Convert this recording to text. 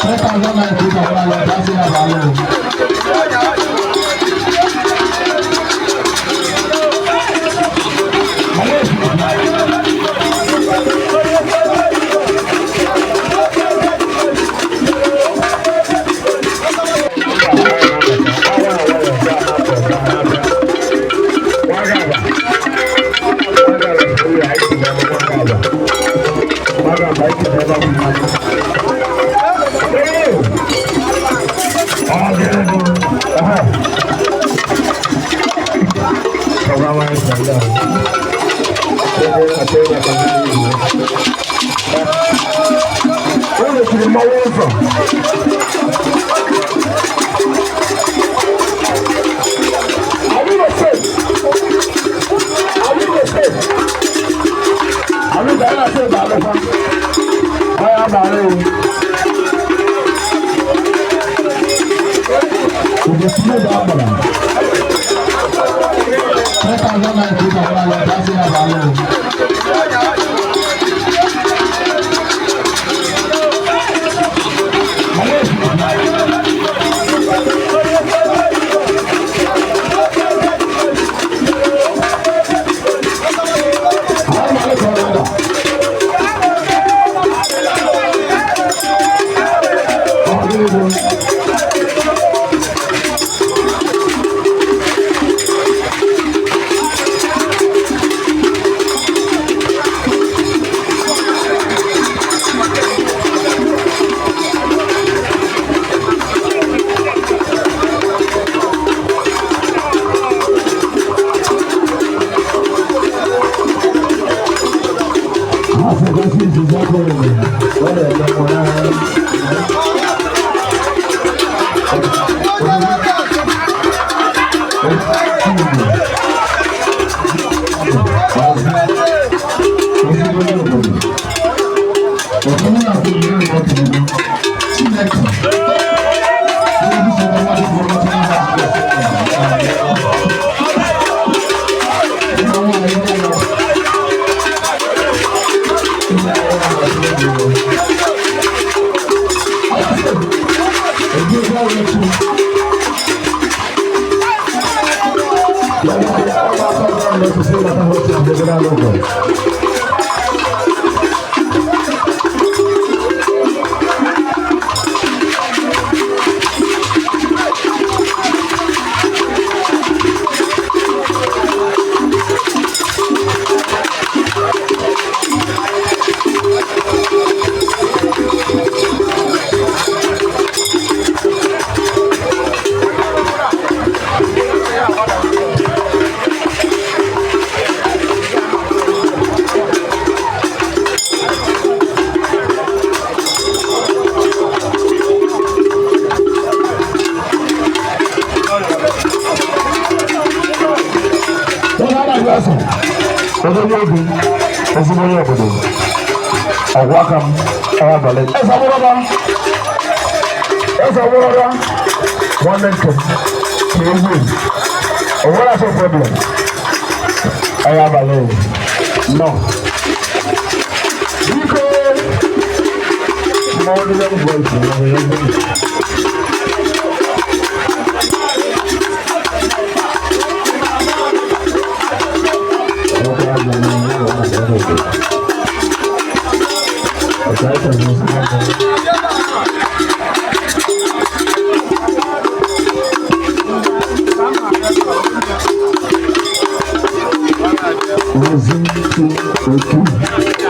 3,000 naira ka ọ na-alụ, ya abalị. Mmanwụ ụzọ. Are we the same? Are we the same? Are we the same? Ọya abalị o. Ugochukwu ga-agbara. 3,000 naira ka ọ na-alụ, ya abalị o. Onye egwu, ezigbo onye obodo, ọgwụ aka m, ọya abalị. Eze ọbụrụba, eze ọbụrụba, nwanne nke m, ka egwu, o nwere afọ problem, ọya abalị nọ. Biko, small young voice, young voice. Ozi otu.